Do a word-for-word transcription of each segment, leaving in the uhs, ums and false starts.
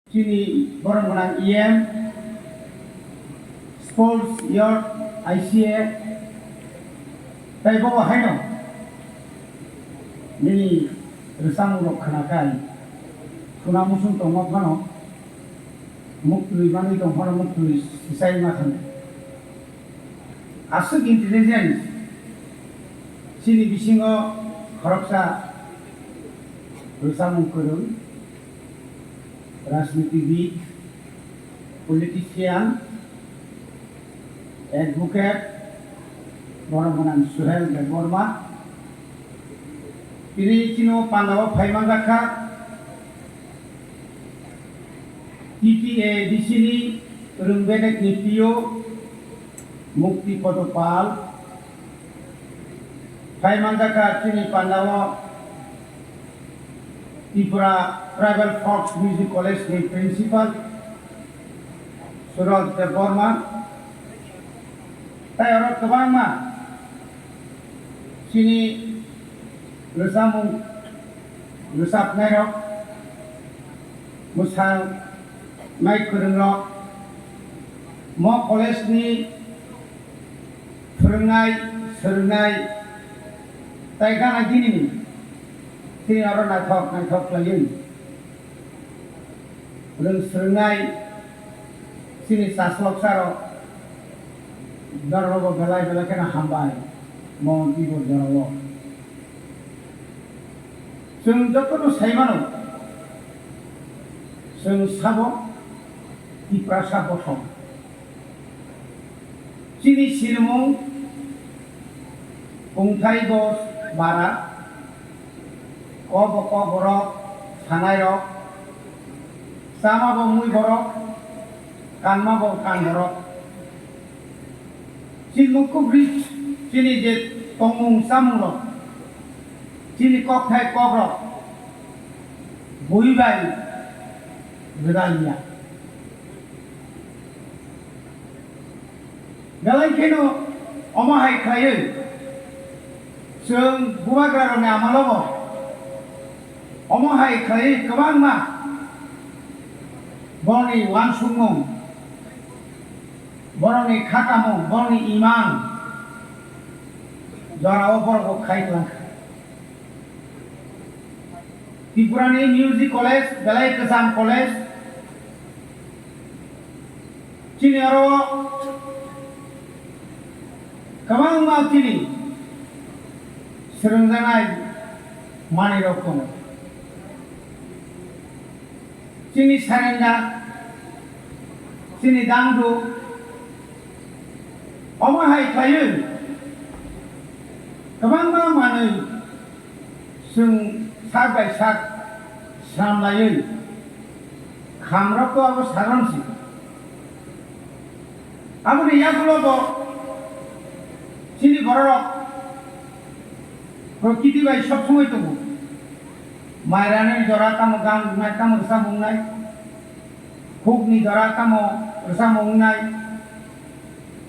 Chini borom gwnang E M, Sports, Youth, I C A, tei bo haino nini rwchapmung rok khna khai khuna muchung tongma phano muktwi manwi tong phano muktwi sisai ma thang. Aswk intelligence chini bisingo khoroksa rwchapmung kwrwng, rajnitibid, politician, advocate, borom gwnang Suhel Debbarma. Tini chini o pandao phai manjakha T T A D C ni rwng bedek ni P O Mukti Podo Pal. Phai manjakha chini pandao Tripura Tribal Folk Music College ni principal Suraj Debbarma. Tei oro kwbangma chini rwchapmung rwchapnairok, mwsanai kwrwngrok, mo college ni phwrwngnai, swrwngnai tei gana gini ni chini oro naithok naithok khlaiwi rwng swrwngnai chini chasloksarok, norokno bo belai belai kheno hambai mo tibor jorao. Chwng jotono sai mano, chwng sabo Tiprasa bothong. Chini sinimung kungthai bo bara, kok bo kok borok, sanairok, chama bo mui borok, kanma bo kan borok. Chini mukhuk ri chini je tongmung chamungrok, chini kokthai kokrok bui bai gwdal ya. Belai kheno omo hai khlaiwi chwng bubagrarokni amalobo omo hai khlaiwi kwbangma borokni uansukmung, borokni kha kamung, borokni imang jorao borok bo khai twlang kha. Tripurani Music College belai kwcham college. Chini oro kwbangma chini swrwngjaknai manwirok tongo. Chini sarenda, chini dangdu, omo hai khlaiwi kwbangma manwi chwng sak bai sak swnam laiwi khamrokto abo sagrom si. Aboni yagulo bo chini bororok prokriti bai sob somoi tongo. Mai ranani jora tamo gan wngnai, tamo rwchapmung wngnai. Hukni jora tamo rwchapmung wngnai.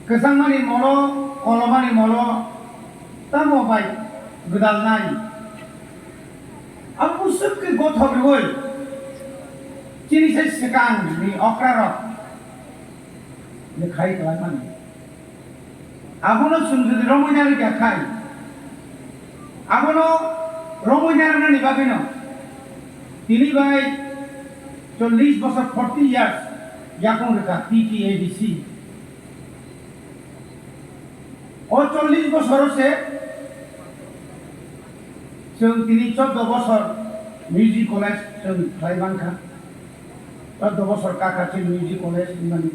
Kwchangmani molo, kolomani molo tamo bai gwdalnai. Abo bwswk khe gothok rwui chini se swkangni okrarok ni khai kwlaimani. Abono chwng jodi romwi narwkya khai, abono romwi narwknani bagwino tini bai chollish bosor, forty years yakung rwkha T T A D C. O chollish bosoro se chwng tini choddo bosor music college chwng khlai mankha. Choddo bosor kakha chini music college hinmani.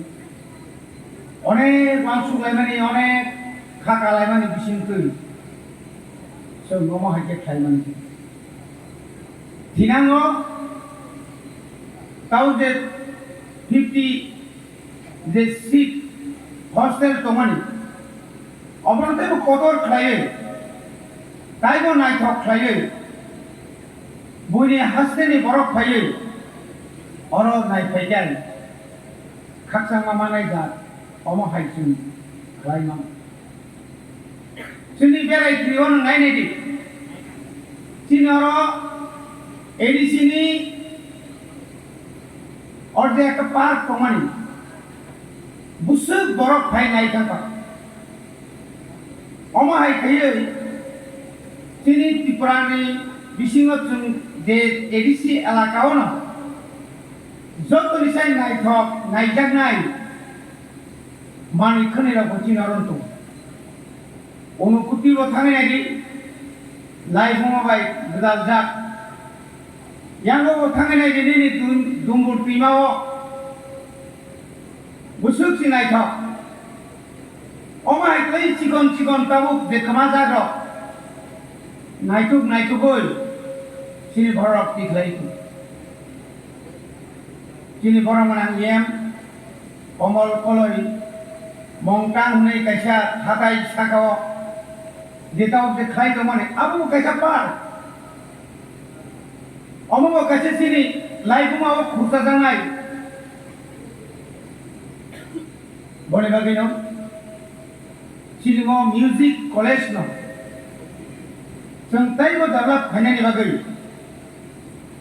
Onek uansuk laimani, onek kha kalaimani bisingtwi chwng omo hai khe khlaimani. Thinango tau je fifty je seat hostel tongmani, obono teibo kotor khlaiwi, taibo naithok khlaiwi, buini hasteni borok phaiwi oro naiphaikhai khakchangma manai jat, omo hai chwng khlai mano. Chini berai twi o nwng nai nai di. Chini oro A D C ni, Oro je ekta park tongmani, bwswk borok phai nai thangkha. Omo hai khaiwi chini Tripurani bisingo chwng je A D C elaka ono jotoni sai naithok naijaknai manwi khwnwi rokbo chini oro wng tongo. Unukoti bo thangwi naidi, Laibuma bai gwdaljak. Yango bo thangwi naidi nini dum-, dumbur twima o. Bwswk se naithok. Omo hai kwlai chikon chikon tabuk je kwmajak rok. Naituk naitugwi chini borok tikhlai tongo. Chini borok mwnang yem, komol koloi, mongtang hwnwi kaisa hatai saka o je tabuk je khlai tongmani, abo bo kaisa park. Omo bo kaisa chini Laibuma o khurchajaknai. Boni bagwi no chini mo music college no chwng teibo develop khainani bagwi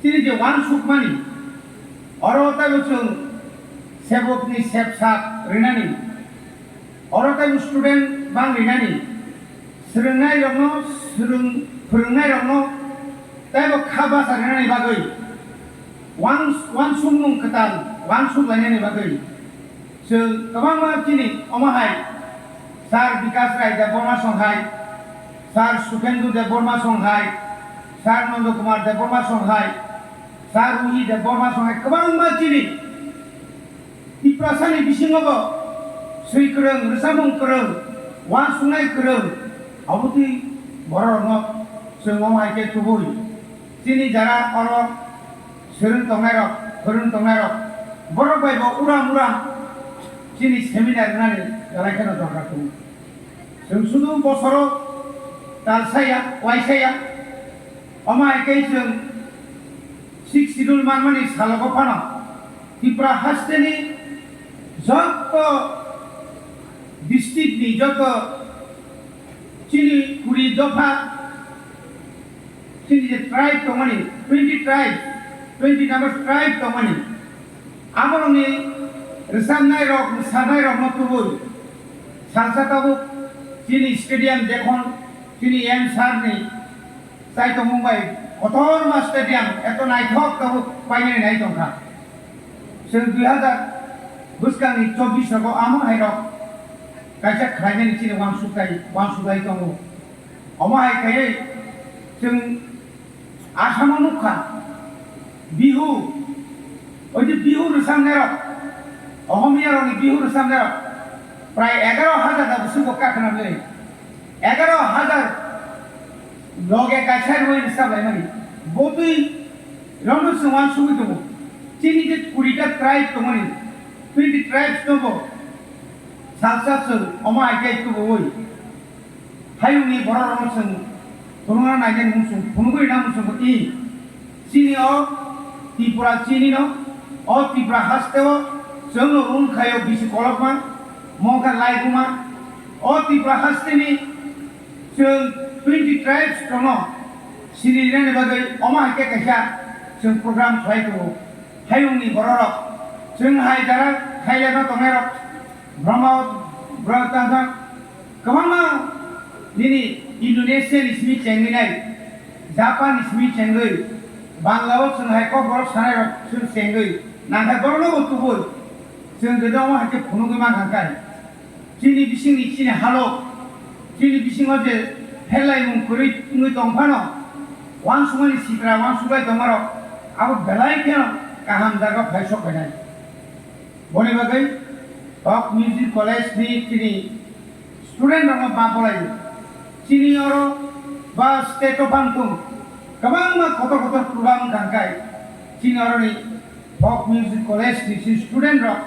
chini je uansukmani oro teibo chwng sebokni sep sap rinani, oro teibo student bang rinani, swrwngnairokno swrwng-, phwrwngnairokno teibo kha basa rinani bagwi, uans-, uansukmung kwtal uansuk lainani bagwi chwng kwbangma chini omo hai Sir Bikash Rai Debbarma song hai, Sir Sukhendu Debbarma song hai, Sir Nando Kumar Debbarma song hai, Sir Ruhi Debbarma song hai kwbangma chini Tiprasani bisingo bo swi kwrwng, rwchapmung kwrwng, uansuknai kwrwng, obotwi bororokno chwng omo hai khe tubui. Chini jara oro swrwng tongnairok, phwrwng tongnairok, borok bai bo uram uram chini seminar wngnani belai kheno dorkar tongo. Chwng sudu bosoro tal saya, wai saya, omo hai khe chwng Sixth Schedule manmani salogo phano Tripura hasteni joto district ni joto chini kuri dopha, chini je tribe tongmani, twenty tribe, twenty number tribe tongmani, aborokni rwchapnai rok, mwsanai rokno tubui salsa tabuk chini stadium jekhon chini M sir ni chai tongmung bai kotorma stadium eto naithok tabuk painani nai tongkha. Chwng dui hazar bwskangni chobbish rogo amo hairok kaisa khlainani chini uansuk tai, uansuk lai tongo. Omo hai khaiwi chwng Asamo nukha, Bihu, oi je Bihu rwchapnairok, Ohomiyarokni Bihu rwchapnairok prai egaro hazar da bwswk bo kakhwnamle, egaro hazar loge kaisa rwui rwchap laimani. Botwi romno chwng uansugwi tongo. Chini je kurita tribe tongmani, twenty tribes tongo. Salsa chwng omo hai khe tubuwi. Hayungni bororokno chwng phunukna nainani muchung phunugwi na muchung i. Chini o Tripura chini no, o Tripura haste o chwngno run khaio bisi kolokma, mokha laibuma. O Tripura hasteni chwng twenty tribes tono, sini rinani bagwi omo hai khe kaisa chwng program khlai tongo. Hayungni bororok chwng hai jara Thailand o tongnairok, Brahma, Brahma tangkha, kwbangma nini Indonesia ni simi chengwi nai, Japan ni simi chengwi, Bangla o chwng hai kok borok sanai rok chwng chengwi, nangkhe borok no bo tubui, chwng gede omo hai khe phunugwi mankha khe. Chini bisingni chini halo, chini bisingo je pherlaimung kwrwi wngwi tong phano, uansukmani sitra uansuklai tongmarok abo belai kheno kaham jaga phai sok phainai. Boni bagwi Folk Music College ni chini student rokno ba bolai di. Chini oro ba state o bangtung kwbangma kotor kotor program wngkha hwnkhe chini oroni Folk Music College ni chini student rok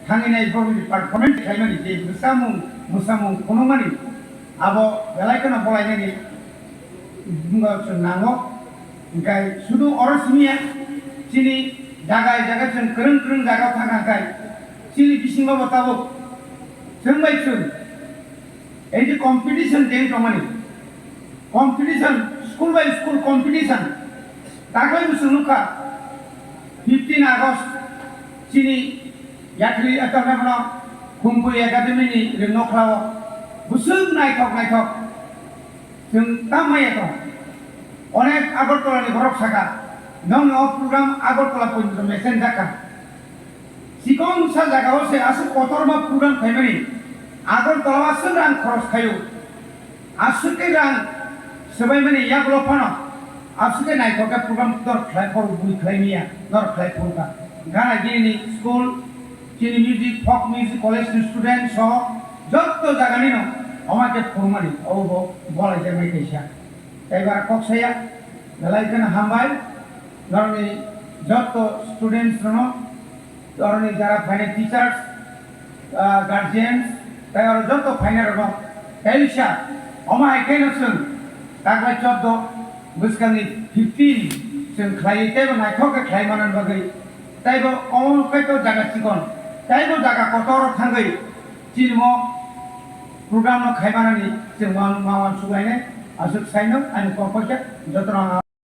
thangwi nai borokni performance khlaimani je mwsamung mwsamung phunukmani abo belai kheno bolainani bumung chwng nango. Hwnkhe sudu oro simi ya, chini jaga jaga chwng kwrwng kwrwng jaga thangkha hwnkhe chini bisingo bo tabuk chwng bai chwng ei je competition je tongmani, competition, school by school competition, daglai bo chwng nukha fifteen August Chini yathri atamremno Kumpui Academy ni ringno khlao. Busuk naithok naithok. Chwng tamma ya tong. Onek Agartala ni borok saka, nongni o program Agartala porjonto mesen jakha. Chikon sa jaga o se aswk kotorma program khaimani. Agartala o aswk rang khoros khaio. Aswk khe rang swbaimani yagulo phano aswk khe naithok khe program dor khlai phuru bui khlai miya, dor khlai phuru kha. Gana gini ni school, chini music, folk music college ni student soho jotto jaga nino omo khe phurumani obo bo bolai jaknai kaisa. Tei bara kok saya, belai kheno hambai norokni jotto students rokno. Oroni jara phainai teachers, ah, guardians, tei oro joto phainai rokno kaisa omo hai khe no chwng taklai chordo bwskangni fifteen chwng khlaiwi teibo naithok khe khlai manani bagwi teibo omo khe to jaga chikon teibo jaga kotor o thangwi chini mo program no khai manani chwng ma ma uansuk lainai aswk saino ani kok kok khe joto no ang